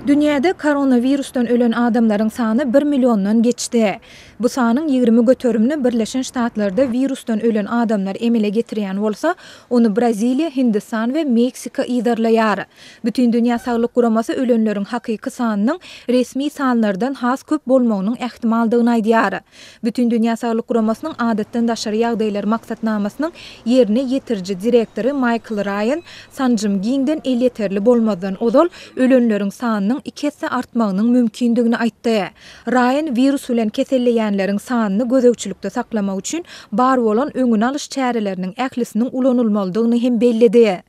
Dünýäde koronawirusdan ölen adamlaryň sany bir milliondan geçdi. Bu sanyň 20 göterimini Birleşen Ştatlarda wirusdan ölen adamlar emele getirýän bolsa, ony Braziliýa, Hindistan we Meksika yzarlaýar. Bütindünýä Saglyk Guramasy ölenleriň hakyky sanynyň resmi sanlardan has köp bolmagynyň ähtimaldygyny aýdýar. Bütindünýä Saglyk Guramasynyň Adatdan daşary ýagdaýlar maksatnamasynyň ýerine ýetiriji direktory Maýkl Raýan sanjym giňden elýeterli bolmazdan ozal ölenleriň sanynyň iki esse artmagynyň mümkindigini aýtdy. Raýan wirus bilen keselleýänleriň sanyny gözegçilikde saklamak üçin bar bolan öňüni alyş çäreleriniň ählisiniň ulanylmalydygyny hem belledi.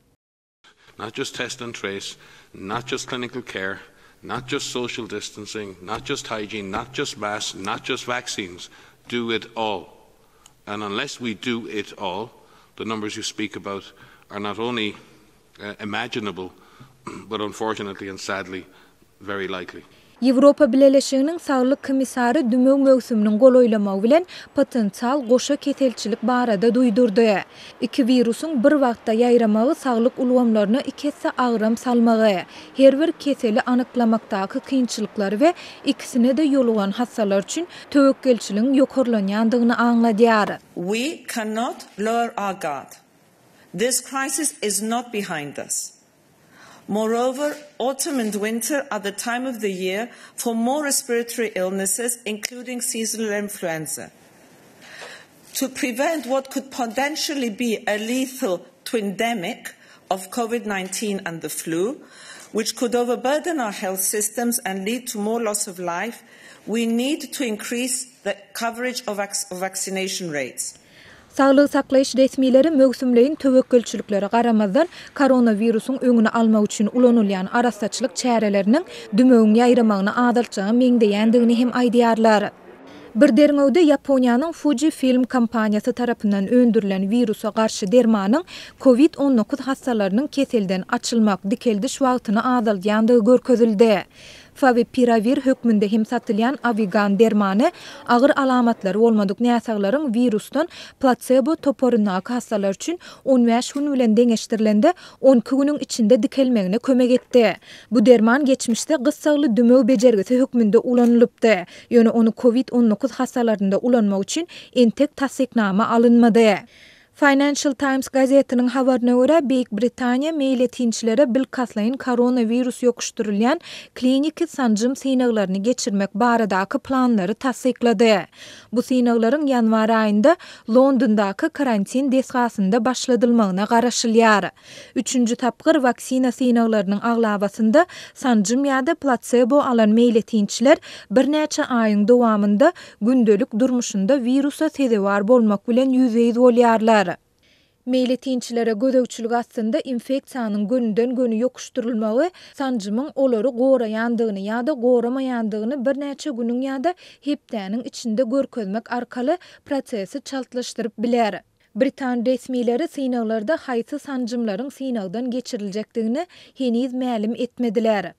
Not just test and trace, not just clinical care, not just social distancing, not just hygiene, not just masks, not just vaccines. Do it all. And unless we do it all, the numbers you speak about are not only uh, imaginable, but unfortunately and sadly, very likely. Ýewropa Bileleşiginiň Saglyk komissary dümew möwsüminiň golaýlamagy bilen potensial goşa keselçilik barada duýdurdy. Iki wirusyň bir wagtda ýaýramagy saglyk ulgamlaryna iki esse agram salmagy, her bir keseli anyklamakdaky kynçylyklary we ikisine-de ýolugan hassalar üçin töwekgelçiligiň ýokarlanýandygyny aňladýar. We cannot lower our guard. This crisis is not behind us. Moreover, autumn and winter are the time of the year for more respiratory illnesses, including seasonal influenza. To prevent what could potentially be a lethal twindemic of COVID-19 and the flu, which could overburden our health systems and lead to more loss of life, we need to increase the coverage of, vac of vaccination rates. Saglygy saklaýyş resmileri möwsümleýin töwekgelçiliklere garamazdan, koronawirusyň öňüni almak üçin ulanylýan arassaçylyk çäreleriniň dümewiň ýaýramagyny azaltjaga meňzeýändigini hem aýdýarlar. Bir derňewde Ýaponiýanyň Fujifilm kompaniýasy tarapyndan öndürilen wirusa garşy dermanyň Covid 19 hassalarynyň keselden açylmak, dikeldiş wagtyny azaldýandygy görkezildi. Fawipirawir hökmünde hem satylýan Awigan dermany agyr alamatlary bolmadyk näsaglaryň wirusdan platsebo toparyndaky hassalar üçin 15 gün bilen deňeşdirilende 12 günüň içinde dikelmegine kömek etdi. Bu derman geçmişde gyssagly dümew bejergisi hökmünde ulanylypdy, ýöne ony Covid 19 hassalarynda ulanmak üçin entek tassyknama alynmady. Financial Times gazetiniň habaryna görä, Beýik Britaniýa meýletinçilere bilkastlaýyn koronawirus ýokuşdyrylýan kliniki sanjym synaglaryny geçirmek baradaky planlary tassyklady. Bu synaglaryň ýanwar aýynda Londondaky karantin desgasynda başladylmagyna garaşylýar. Üçünji tapgyr waksina synaglarynyň aglabasynda sanjym ýa-da platsebo alan meýletinçiler birnäçe aýyň dowamynda gündelik durmuşynda wirusa sezewar bolmak bilen ýüzbe-ýüz bolýarlar. Meýletinçilere gözegçilik astynda infeksiýanyň gönüden-göni ýokuşdyrylmagy sanjymyň olary goraýandygyny ýa-da goramaýandygyny birnäçe günüň ýa-da hepdäniň içinde görkezmek arkaly prosesi çaltlaşdyryp biler. Britan resmileri synaglarda haýsy sanjymlaryň synagdan geçiriljekdigini heniz mälim etmediler.